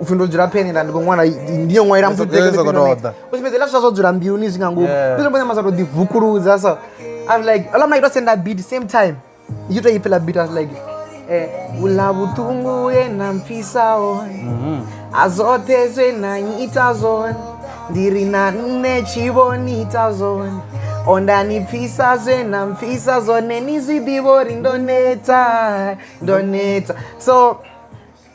upfhi ndo dzula pheni nda ndi khou ṅwala ndi yo ṅwalela muthu Yo sokou tou ḓa. u sumbedza hezwiḽa zwithu zwo dzula mbiluni zwi nga ngomu Yeah. ndi zwo mbona masa to ḓi vukuludza so I was like ola mna ito senda beat same time i tshi to ipfela beat I was like eh uḽa vhuṱungu ye na mpfisa hone a zwoṱhe zwe na nyita zwone ndi ri na nṋe tshivho ni ita zwone onda ni pfisa zwe na mpfisa zwone ni zwi ḓivha uri ndo neta ndo neta so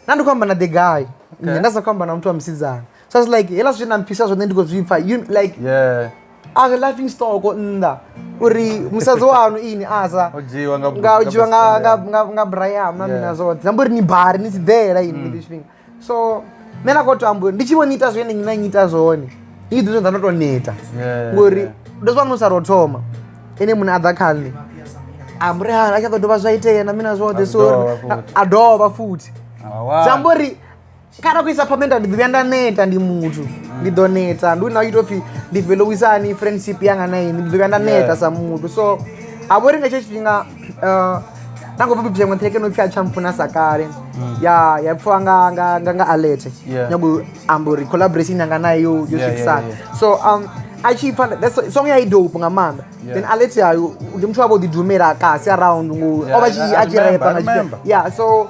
na ndi khou amba na the guy nṋe nda sa khou amba na muthu wa musidzana so I was like hela zwe na mpfisa zwone ndi khou zwi pfa you like Yeah. a ri laughing stock nnḓa uri musadzi wanu ini asa O dzhiiwa nga- nga u dzhiwa nga nga best nga friend, nga nga Brian na Yeah. mina zwoṱhe zwi amba uri ni bari ni siḓela ini mm. tshifhinga so nṋe nda khou to amba uri ndi tshi vho ni ita zwine na nyita zwone ni ḓi zwo ndo to neta Yeah, ngori yeah. ndo zwa no sa ro thoma ene muṋe a ḓa kha nṋe amba uri ha a tsha ḓo dovha zwa itea na mina zwoṱhe A so dovha futhi. a dovha futhi Awa. zwi amba uri kha ra khou isa phanḓa ndi ḓo vhuya nda neta ndi muthu ndi ḓo neta ndi na ita upfhi ndi velowisani friendship yanga na ini ndi ḓo vhuya nda neta Yeah. sa muthu so ha vha uri nga hetsho tshifhinga nda khou pfha iṅwe track no pfhi a tsha mpfuna sa kale ya ya pfhiwa nga nga nga nga alert Yeah. nyago u amba uri collaboration yanga nayo yo Yeah, yeah, swikisana yeah. so a tshi pfha that song ya i dope nga maanḓa Yeah. then alert yayo ndi muthu wavho ḓi dumela kasi around ngo Yeah, o vha tshi I a tshi remember, repa I nga tshifhinga remember. yeah so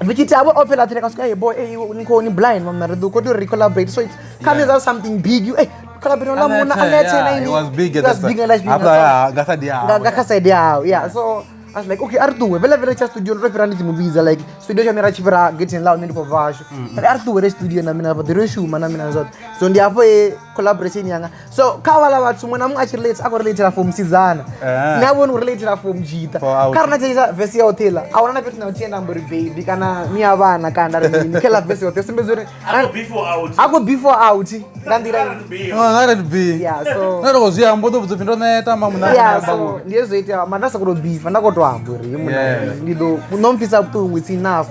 ndi tshi ita avho o fhela track a swika hey boy hey ni khou ni blind mama ri ḓo khou tea uri ri collaborate so it's come as something big you hey collaborate na muna Alert, alert yeah, na ini it was big at It was that big at that time. After, yeah, nga side yawe. nga kha side yawe yeah so I was like okay a ri ṱuwe vele vele tsha studio ndo fhira ndi tshi mu vhidza like studio tsha ra tshi fhira getheni ḽa hune ndi khou bva hashu a ri ṱuwe re studio na mina ḓi ro shuma na mina zwoṱhe so ndi hafho ye collaboration yanga so kha vhaḽa vhathu muṅwe na muṅwe a tshi relate a khou relatela for musidzana Eh. nṋe a vhoni u relatela for mujita For out. kha rina tshaisa verse yoṱhe iḽa a huna na fhethu na huthihi nda amba uri baby kana ni ya vhana kana nda ri mini kha iḽa verse yoṱhe sumbedza uri Ako before out. a khou before out nga nḓila R&B. No, not R&B. yeah so Nṋe ndo khou zwi amba u ḓo vhudza upfhi ndo neta ma munna yeah amba so uri. ndi hezwo itea mara nda sa khou tou bifa nda khou tou amba uri he munna Yeah. ndi ḓo no mpfisa vhuṱungu it's enough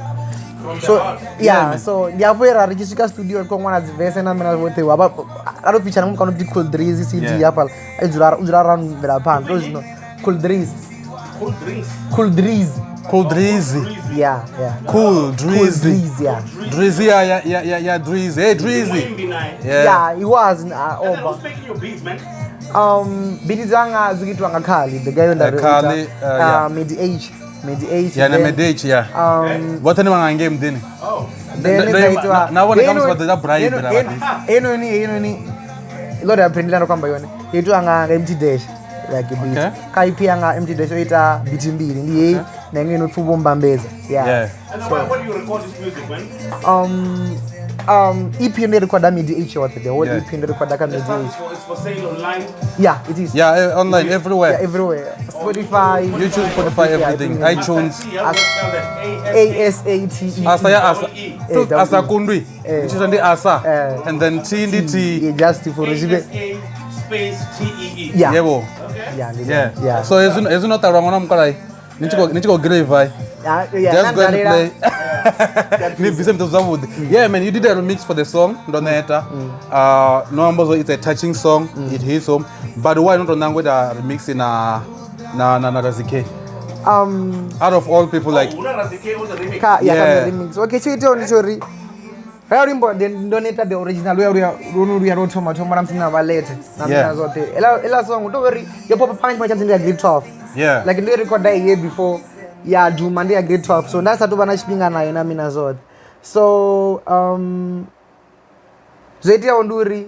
From the so heart. yeah man. so ndi hafho ye ra ri tshi swika studio ri khou ṅwala dzi verse na mina vhoṱhe wa a ro feature na mukano pfi Cool Drizzy CD Yeah. hafhaḽa a dzula u dzula ra mvela phanḓa to zwino Cool Drizzy Cool drinks. Cool Drizzy Cool Drizzy. yeah yeah Cool Cool Drizzy. Drizzy yeah Drizzy ya ya ya ya ya Drizzy. Hey Drizzy. Muimbi naye. Yeah. yeah he was And then over who's making your beats, man? Beat dzanga dzi khou itiwa nga Khali the guy we nda ri Khali, ita, yeah. Medi H. Medi H. Ya na then, Medi H ya. Vhoṱhe ni vha ngei muḓini. Then Ndo- ndo- na vhone khamusi vha ḓo ita bribe na vha ḓisa. Heinoni heinoni lori ya brand ndo kwamba yone yo itiwa nga MT Dash like beat. Okay. Kha EP yanga MT Dash o ita beat mbili ndi heyi na iṅwe ino pfi vho mbambedza. Yeah. Yeah. And then where do you record this music, man? EP ndo recorda Medi H yoṱhe, the whole Yeah. EP ndo recorda kha This Medi stuff H. is for sale online. Yeah, it is. Yeah, online everywhere. Yeah, everywhere. Spotify, YouTube, Spotify, everything. Yeah, iTunes. See, how do you spell that? A S A T E. Asa ya asa. E. Tu- Asa kundwi. Eh. Tshi ndi asa. Eh. And then T ndi T. Yeah, just for A zwi S A space T E E. Yeah. Yebo. Yeah, ndi Yeah. Yeah. So hezwi hezwi no ṱalwa ṅwana mukalai. Ni tshi khou ni tshi khou grave. Yeah, yeah, Just go and nandalela. play. Ni bvise muthu zwavhuḓi. Yeah man, you did a remix for the song ndo neta. No amba zwo it's a touching song. It hits home. But why not nanga ita remix na na na na Razzy K? Out of all people like Oh, Una Razzy K on the remix. Ka yeah, Yeah. kha remix. Okay, tsho iteaho ndi tsho uri ra luimbo ndo neta the original luya luya lwono luya lwo thoma thoma na musi na vhalethe na Yeah. mina zwoṱhe. Ela ela song to uri yo pop up nga tshifhinga tsha musi ndi ya grade 12. Yeah. Like ndo i recorda a year before ya duma ndi ya grade 12 so nda sa tou vha na tshifhinga nayo na mina zwoṱhe. So zwo iteaho ndi uri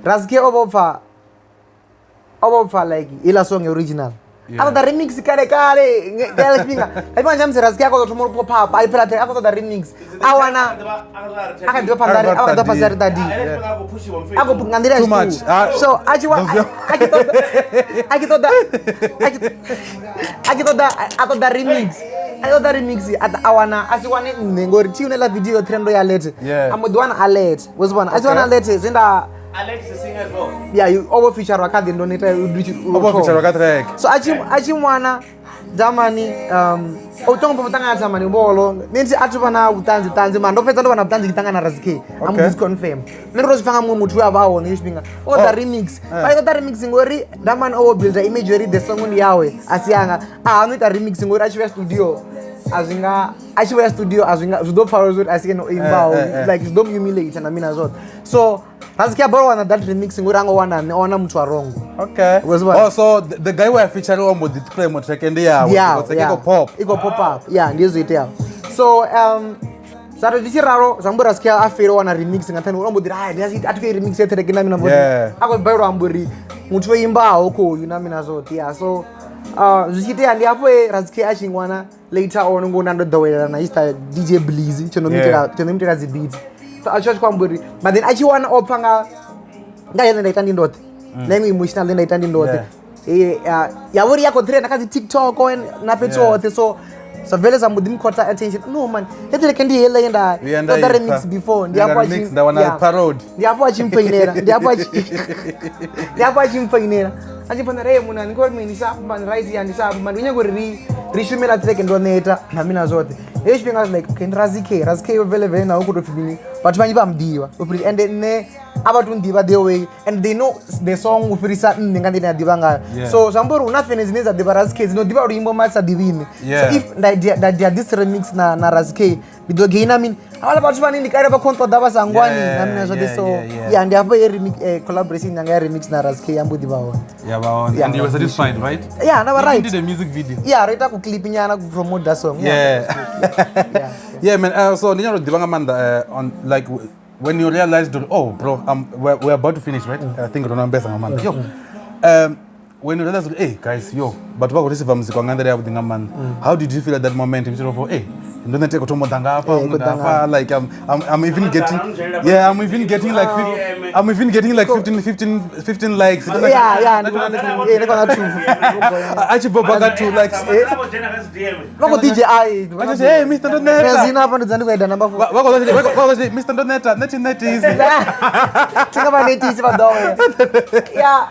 Razzy K o vho pfa o vho pfa like iḽa song original. Yeah. A ṱoḓa remix kale kale nga tshifhinga tshifhinga tsha musi Razzy K a khou ḓo thoma u pop up a pfela a khou ṱoḓa remix a wana a kha ḓi phanḓa a kha ḓi phanḓa ri ḓadi a khou nga nḓila ya Too much. tshiṱuku. Ah. So a tshi wa a tshi ṱoḓa a tshi ṱoḓa a tshi ṱoḓa a ṱoḓa remix a ṱoḓa remix a ḓa a wana a si wane nṋe ngori thi yone ḽa video trend ya alert Yeah. a mbo ḓi wana alert wo zwi vhona a tshi wana Okay. alert zwe nda Alex is singer as well. yeah o vho feature kha the ndo neta o vho feature kha track. So a tshi a tshi ṅwana Damani o tongo mbo ṱangana Damani vholo nṋe ndi a thi vha na vhuṱanzi ṱanzi mara ndo fhedza ndo vha na vhuṱanzi ndi ṱangana na Razzy K I'm Okay. just confirm nṋe ndo to zwi pfa nga muṅwe muthu we a vha a hone hetsho tshifhinga o ḓa Oh. remix vha ṱoḓa remix ngori Damani o builda image uri the song ndi yawe a si yanga a hano ita remix ngori a tshi vhuya studio a zwi nga a tshi vhuya studio a zwi nga zwi ḓo pfala uri a si ene o imbaho Eh, eh, eh. like zwi ḓo mu humiliate na mina zwoṱhe so Razzy K a balelwa wana that remix ngori a ngo wana nṋe o wana muthu wa wrong. Okay. Was what? Oh, so the guy we are featuring on the claim track and yeah, Yeah, it's like yeah. yeah. pop. I khou pop up. Yeah, ndi hezwo iteaho. So zwa ri tshi ralo zwa mbo Razzy K a fail wana remix nga nṱhani uri o mbo ḓi ri hai ndi a thi khou i remix ya track na mina mbo Yeah. a khou balelwa amba uri muthu o imbaho khoyu na mina zwoṱhe. Yeah, so zwi tshi itea ndi hafho he Razzy K a tshi ṅwana later on ngo nda ndo ḓowelana na Easter DJ Blizzy tsho no Yeah. mutela tsho no mutela dzi beats. So a tshi a tshi khou amba uri but then a tshi wana o pfa nga nga yone nda ita ndi ndoṱhe na iṅwe emotional nda ita ndi ndoṱhe. Yeah. Ya vhori ya khou trenda kha dzi TikTok na fhethu Yeah. hoṱhe so zwa bvele zwa mbo ḓi mkhotha attention. No man, he track ndi heiḽa ye nda Ye nda ṱoḓa ipfa. remix before ndi Nda hafho a tshi remix, nda wana yeah. parody. Ndi hafho a tshi mpfoinela, ndi hafho a tshi ndi hafho a tshi mpfoinela. A tshi mpfoinela, hey muna, ni khou ri mini sharp man, right here, ndi sharp man. Ndi nyaga uri ri shumela track ndo neta na mina zwoṱhe. Heyo tshifhinga I was like, okay, ndi Razzy K, Razzy K vele vele naho khou tou pfi mini, vhathu vhanzhi vha muḓivha. U fhirisa, and nṋe a vha tu nḓivha the way and they know the song u fhirisa nṋe nga nḓila ine a ḓivha ngayo. Yeah. So zwi amba uri hu na fene dzine dza ḓivha Razzy K, dzino ḓivha luimbo mara sa ḓivhi nṋe. Yeah. So if nda dia this remix na Razzy K, ndi ḓo gaina mini? Havhaḽa vhathu vhane ndi kale vha khou nṱoḓa vha sa ngwani na mina zwoṱhe. Yeah, So yeah, yeah. yeah, ndi hafho ye remix, collaboration yanga ya remix na Razzy K ya mbo ḓi vha hone. Yeah, ba hone. Yeah. And you were satisfied, right? Yeah, nda vha You right. did a music video. Yeah, ro ita ku clip nyana ku promote that song. Yeah. Yeah. Yeah, man. So ndi nyaka u ḓivha nga maanḓa on like when you realized, oh bro, we're about to finish, right? I think ro no ambesa nga maanḓa. Yo. When you realized, hey guys, yo, but vha khou receive muzika nga nḓila yavhuḓi nga maanḓa. How did you feel at that moment? You sort of, hey, ndo nete khou thoma u ḓa nga hafha, Eh, u ḓa khou ḓa nga hafha, like I'm even getting, yeah, I'm even getting like, I'm even getting like 15 likes. Yeah, yeah, ndi khou na two. A tshi bva baka 2 likes. Vha khou DJ I. Vha tshi, hey, Mr. Ndoneta. Zina hafha ndi dza ndi khou ita number 4. Vha khou ḓa Mr. Ndoneta, neti neti. Thi nga vha netisi vha ḓowela. Yeah.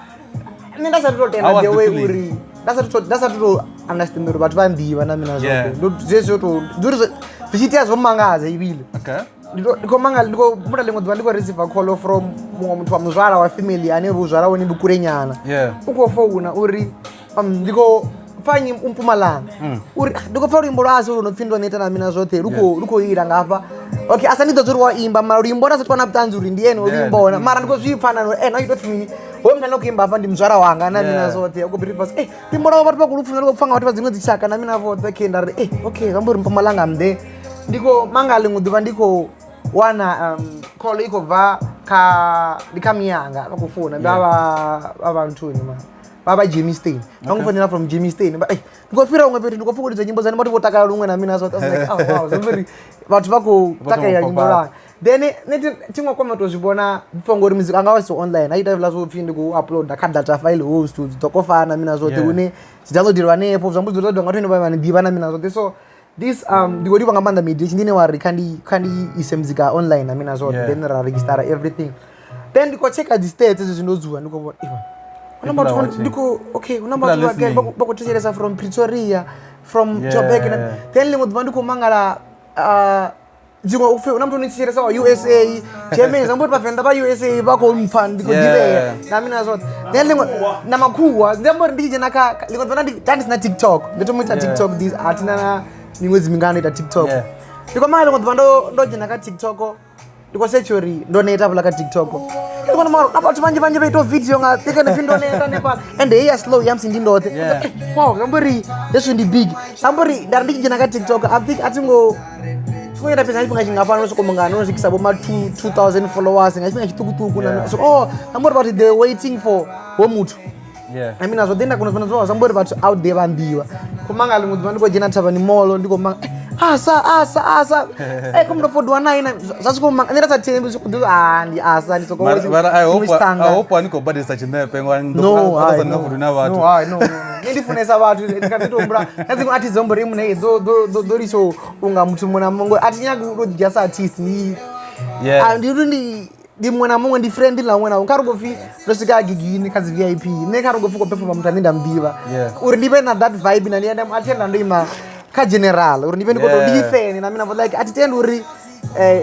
Nṋe nda sa thu to tenda How was the the way feeling? uri nda sa thu to understand uri vhathu vha nḓivha na mina Yeah. zwoṱhe. Ndo zwezwo to ndi uri zwi tshi itea zwo mangadza ivhile. Okay. Ndi khou mangala, ndi khou humbula ḽiṅwe ḓuvha ndi khou receive call from muṅwe muthu wa muzwala wa family ane vhuzwala hone ndi kule nyana. Yeah. U khou founa uri ndi khou pfa nyi u Mpumalanga. Uri ndi khou pfa luimbo lwa Asa lu no pfi ndo neta na mina zwoṱhe lu khou ila ngafha. Okay, asa ndi ḓo zwi uri wa imba mara luimbo nda sa tou vha na vhuṱanzi uri ndi ene o Yeah. luimba hone. Mara ndi khou zwi pfa na uri ene o ita pfi mini. Hoyu muthu ane khou imba hafha ndi muzwala wanga na mina Yeah. zwoṱhe. U khou brief us, eh luimbo lwawe vhathu vha khou lu funa, lu khou pfa nga vhathu vha dziṅwe dzitshaka na mina vhoṱhe. Okay, nda ri eh okay, zwi amba uri Mpumalanga mde. Ndi khou mangala ḽiṅwe ḓuvha ndi khou wana call i khou bva kha ndi kha miyanga vha khou founa ndi vha vha nthuni ma vha Germiston. Vha khou founela from Germiston. Vha eh ndi khou fhira huṅwe fhethu ndi khou pfha u lidza nyimbo dzanu vhathu vho takala luṅwe na mina zwoṱhe. I was like oh wow, zwi amba uri vhathu vha khou Vha takalela thoma u nyimbo pfa. lwanga. Then nṋe thi ngo kona u tou zwi vhona before ngori muzika anga wa si online a ita hezwiḽa zwo pfhi ndi khou uploada kha data file host dzi ḓo kofana mina zwoṱhe Yeah. hune dzi downloadelwa hanefho zwi amba dzi downloadiwa nga vhathu vhane vha ni ḓivha na mina zwoṱhe. So this ndi khou livha nga maanḓa mediation ndi ine wa ri kha ndi ise muzika online na mina zwoṱhe Yeah. then ra registera everything. Then ndi khou tsheka dzi stats zwezwi ndo dzula ndi khou vhona iwa huna People are vhathu watching. ndi khou okay huna People are vhathu vha gai listening. vha khou thetshelesa from Pretoria from Yeah. Joburg na then ḽiṅwe ḓuvha ndi khou mangala dziṅwe upfhi huna muthu ni thetshelesa wa USA Germany zwi amba uri vhavenḓa vha USA vha khou mpfa ndi khou Yeah. ḓivhea na mina zwoṱhe. Then ḽiṅwe na makhuwa ndi amba uri ndi tshi dzhena kha ḽiṅwe ḓuvha nda ndi sina TikTok ndo thoma u ita Yeah. TikTok this a thina na miṅwedzi mingana ita TikTok. Yeah. Ndi khou mangala ḽiṅwe ḓuvha ndo dzhena kha TikTok ndi khou setsha uri ndo neta hafhaḽa kha TikTok. Ndi vhona mara na vhathu vhanzhi vhanzhi vha ita video nga ṱike ndi pfhi ndo neta hanefhaḽa and heyi ya slow ya musi ndi ndoṱhe. Yeah. Wow, zwi amba uri hezwi ndi big. Zwi amba uri nda ri ndi tshi dzhena kha TikTok I think a thi ngo ngo ita fhedzi nga tshifhinga tshingafhani soko mungana no swikisa vho ma 2000 followers nga tshifhinga tshiṱukuṱuku na Yeah. so oh amba uri vhathu they were waiting for ho muthu. Yeah. I mean azwo nda kona u zwi vhona zwi amba uri vhathu out there vha nḓivha. Khou mangala ḽiṅwe ḓuvha ndi khou dzhena Thavhani Mall ndi khou manga asa asa asa eh kom ndo fodwa na ina zwa swika manga nṋe nda sa thembi zwi khou ḓi ah ndi asa ndi soko Mara I hope tshiṅwe I hope ani khou badelisa tshinepe ngori No, hai, ndo no. fudu na vhathu. No, hai, no, no, no. Nṋe ndi funesa vhathu ndi kha ḓi to humbula na dziṅwe artist dzo mbori mune ḓo litsho unga muthu muṅwe na muṅwe ngori a thi nyagi u to ḓi dzhia sa artist ndi Yeah. Ah, ndi uri ndi muṅwe na muṅwe ndi friend ḽa muṅwe na muṅwe kha ri khou pfhi ndo swika gigini kha dzi VIP nṋe kha ri khou pfhi khou performa muthu ane nda muḓivha Yeah. uri ndi vhe na that vibe na ndi a thi enda ndo ima kha general uri ndi vhe ndi khou tou Yeah. ndi fene na mina like a thi tendi uri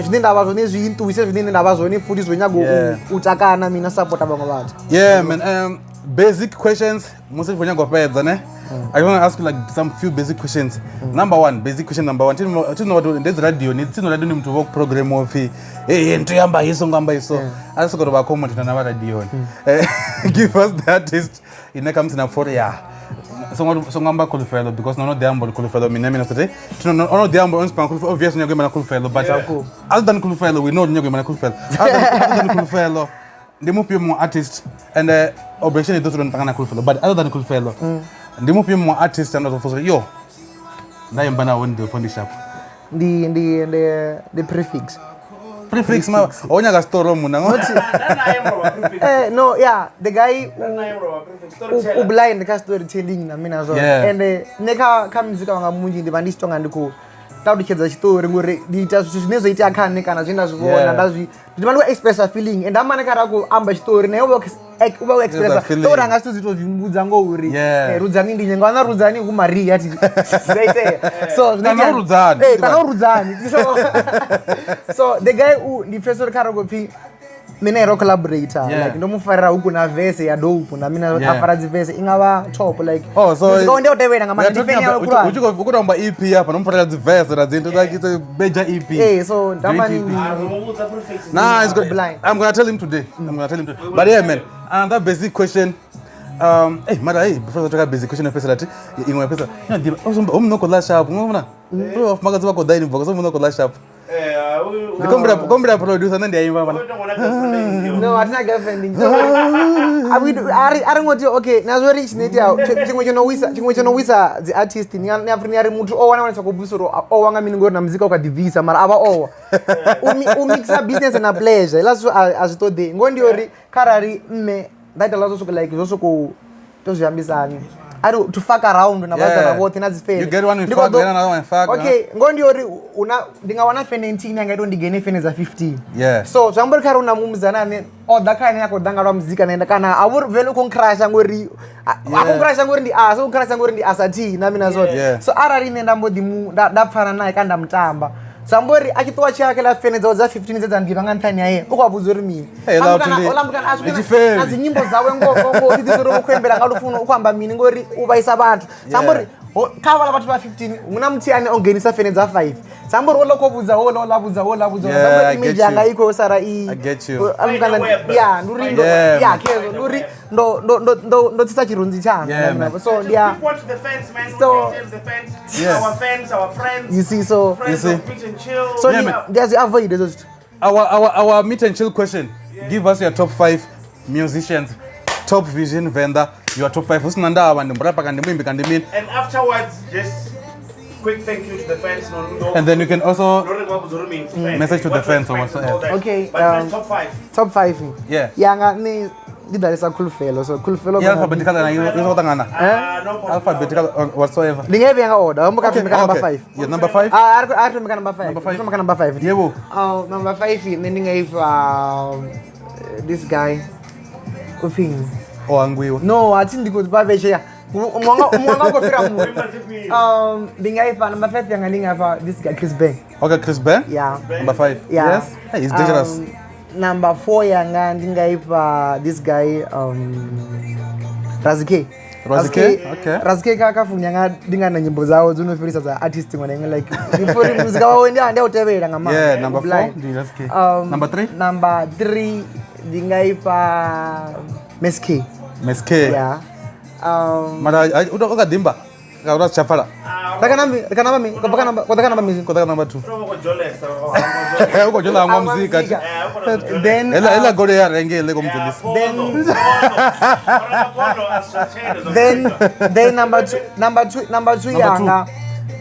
zwine nda vha zwone zwi nṱuwise zwine nṋe nda vha zwone futhi zwo nyaga Yeah. u takana mina sapota vhaṅwe vhathu. Yeah man, basic questions musi khou nyaga u fhedza ne. I want to ask you like some few basic questions. Number one, basic question number one. Tino vhathu ndi dzi radio ni tino radio ni muthu vho program wo pfi hey nto yamba hiso ngamba hiso. A soko ro vha comment na vha radio. Give us the artist ine khamusi na pfori ya. Songo amba Khulufhelo because no no ḓi amba uri Khulufhelo mina mina sote. Tino no no ḓi amba on span Khulufhelo obviously nyago imba na Khulufhelo but other than Khulufhelo we know nyago imba na Khulufhelo. Other than Khulufhelo ndi mufhio muṅwe artist and objection i ḓo dzula ṱangana na Khulufhelo but other than Khulufhelo ndi mufhio muṅwe artist ane ḓo pfa yo nda imba nawo ndi ḓo pfa ndi sharp. Ndi prefix. Prefix ma o nyaga story muna ngo. No yeah the guy u blind kha storytelling na mina zwo Yeah. and nṋe kha music wanga munzhi ndi vha ndi tshi tonga ndi khou ṱalutshedza tshiṱori ngori ndi ita zwithu zwine zwa itea kha nṋe kana zwine nda zwi vhona Yeah. nda zwi ndi vha ndi khou expressa feeling and amane kha ra khou amba tshiṱori naye u vha u expressa feeling. tori anga zwithu zwi to zwi mbudza ngo uri Yeah. Rudzani ndi nyengo ana Rudzani hu Maria thi zwi itea so zwine Kana u Rudzani. Kana u Rudzani so the guy u ndi pfesa uri kha ri khou pfi mina ro collaborator Yeah. like ndo mu farela huku na verse ya dope na mina Yeah. a fara dzi verse i nga vha top like Oh, so muzika wa ndi u tevhela nga we are maanḓa ndi talking fan yawe about- khulwane. u tshi khou tamba EP hafha no mu farela dzi verse na dzi like it's a major EP. So ndamba Great ni EP. Nah, it's good. Blind. I'm gonna tell him today. I'm gonna tell him today. But yeah, man, another basic question. Hey, mara, hey, before I talk about basic question, I that ingwe pesa. You know, the um no kola sharp. Ngomna. Bro, magazi wako dai ni bogo, so no kola sharp. Ndikombira kombira producer nende yaimba bana. No, atina girlfriend. Ari ngoti okay, nazori chinoita chimwe chinowisa dzi artist ni ni ari muthu o wana wana kubvisa uri o wanga mini ngori na muzika ukadibvisa mara ava owa. U mixa business na pleasure. Ila zwi a zwi ṱoḓei. Ngo ndi uri kharali mme nda ita zwo soko like zwo soko to zwi ambisani. Ari to fuck around na vhadzana vhoṱhe na dzi fan. You get one with fuck, then another one fuck. Okay, ngo ndi uri una ndi nga wana fan 19 yanga ito ndi gene fan dza 15. Yeah. So zwi amba uri kharali una mumudzana ane o ḓa kha ene a khou ḓa nga lwa muzika na ende kana a vhori vele u khou nkrasha ngori a khou nkrasha ngori ndi asa, u nkrasha ngori ndi asa thi na mina zwoṱhe. Yeah. So arali nṋe nda mbo ḓi mu nda pfana naye kana nda mutamba zwi amba uri a tshi ṱuwa tshi ya kha fene dzawe dza 15 dze dza nḓivha nga nṱhani ha ye u khou a vhudza uri mini. Hey, Amba loud kana ndi- ola mukana a ndi swika tshifemi. na dzi nyimbo dzawe ngo ngo ngo thi ḓi uri u khou imbela nga lufuno u khou amba mini ngori u vhaisa vhathu. Zwi amba uri Kha vhala vhathu vha 15 hu na muthihi ane o ngenisa fene dza 5 samba uri ola khou vhudza hola ola vhudza hola vhudza Yeah, samba I image get yanga you. i khou sala i I get you. Spider web. ya ndi uri Yeah, ya man. khezwo ndi uri ndo ndo ndo ndo ndo tsitsa tshirunzi tshanga Yeah, man. so ndi ya Quick one to the fans, man. So- We can tell the fans, Yeah. our fans, our friends, you see so friends You see. of Beach and Chill. so Yeah, ndi man. ndi a zwi avoid hezwo zwithu Our meet and chill question. Give us your top 5 musicians. Top Vision Venda, your top 5. Hu sina ndavha ndi murapa kana ndi muimbi kana ndi mini. And afterwards, just quick thank you to the fans. No, no, And then you can also no, no, no, no, Message to the what fans or expect and all whatsoever. that. Okay, But first, top 5. Top 5 Yeah. yanga nṋe ndi ḓalesa Khulufhelo so Khulufhelo Yeah, alphabetical na yo yo ṱangana. Uh, no possible. Alphabetical or whatsoever. ndi nga i vhea nga order hombo kha thome ka number Okay. 5 Yeah, number 5. Ah, a ri thome ka number 5 Number five. thome ka number 5 Yebo. Oh, number 5 nṋe ndi nga ifha this guy upfhi O hangwiwa. No, a thi ndi khou vha vhetsheya muṅwe wanga u khou fhira muṅwe. Ndi nga ifha number 5 yanga ndi nga ifha this guy Chris Bang. Okay, Chris Ben. Yeah. Number 5. Yeah. Yes. Hey, he's dangerous. Number 4 yanga ndi nga ifha this guy Razi K. Razi K, okay. Razi K kha phone yanga ndi nga na nyimbo dzawe dzo no fhirisa dza artist iṅwe na iṅwe like ndi pfha uri muzika wawe ndi a u tevhela nga maanḓa. Yeah, number 4 Blind. ndi Razi K. Number 3? Number 3 ndi nga ifha Miss K. Miss K. Yeah. Mara u ka dimba. Ka ura tsha pfala. Reka namba mi, ko ka namba, ko ka namba mi. Ko number 2. U khou dzhola hangwa muzika. Then Hela hela gole ya renge le ko mujolisa. Then number 2 number 2 number 2 Number two. yanga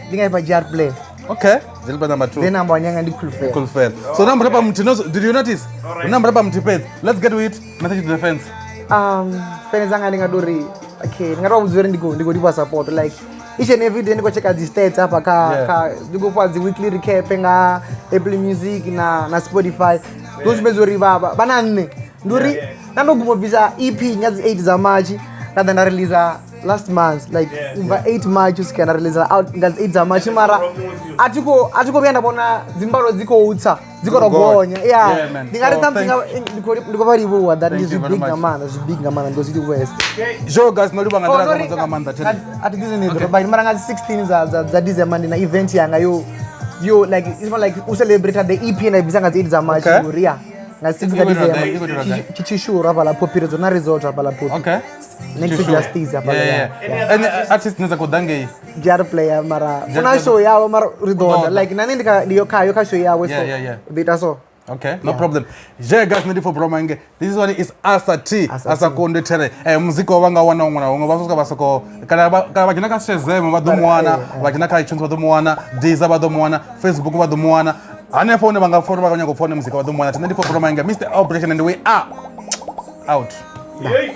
ndi nga ifha JR Play. Okay. Zilba number 2. Then number 1 yanga ndi Khulufhelo. Cool fair. So number rapa muthu no did you notice? Number rapa muthu fhedzi. Let's get to it. Message to the fans. Fans dzanga ndi nga tou ri okay, ndi nga tou vha vhudza uri ndi khou livhuwa support like each and every day ndi khou checka dzi stats hafha kha Yeah. kha ndi khou fhiwa dzi weekly recap nga Apple Music na Spotify. Ndo sumbedza uri vha na nṋe ndi uri nda ndo guma u bvisa EP nga dzi 8 dza March nda ḓa nda release last month like u bva 8 March u swika nda release out nga dzi 8 dza March mara a thi khou vhuya nda vhona dzimbalo dzi khou tsa dzi khou tou gonya. Yeah. Yeah, man. Ndi nga ri So, ṱhamusi ndi khou vha livhuwa that ndi Thank you zwi very big nga much. maanḓa, zwi big nga maanḓa ndi khou zwi livhuwesa. Jo guys, no livha nga Oh, nḓila no, nga nga maanḓa theni. a thi ḓi zwine ḓoroba mara nga 16 dza December ndi na event yanga yo yo like it's more like u celebrate the EP nda i bvisa nga dzi 8 dza March Okay. uri ya nga 6 dza Iko ḓi gai, iko ḓi December gai. Tshishuru hafhaḽa Phophi dzo na resort hafhaḽa Phophi. Okay. Next to Justice hafhaḽa. Yeah, yeah. Any artist dzine dza khou ḓa ngei? JR Player mara JR una Player. show yawe mara ri ḓo ḓo ḓa ḓa. like na nṋe ndi kha ndi yo khayo kha show yawe so Yeah, yeah, yeah. ḓo ita so. Okay, no problem. Je guys, ndi for Bromange. This one is Asa T. Asa Asa T. Konde Tere. Muzika wa nga wana huṅwe na huṅwe vha swika vha soko kana vha dzhena kha Shazam vha ḓo mu wana, vha dzhena kha iTunes vha ḓo mu wana, Deezer vha ḓo mu wana, Facebook vha ḓo mu wana. Hanefho hune vha nga pfa uri vha khou nyaga u pfa hone muzika vha ḓo mu wana. Ndi for Bromange, Mr. Operation and we are out. Yeah.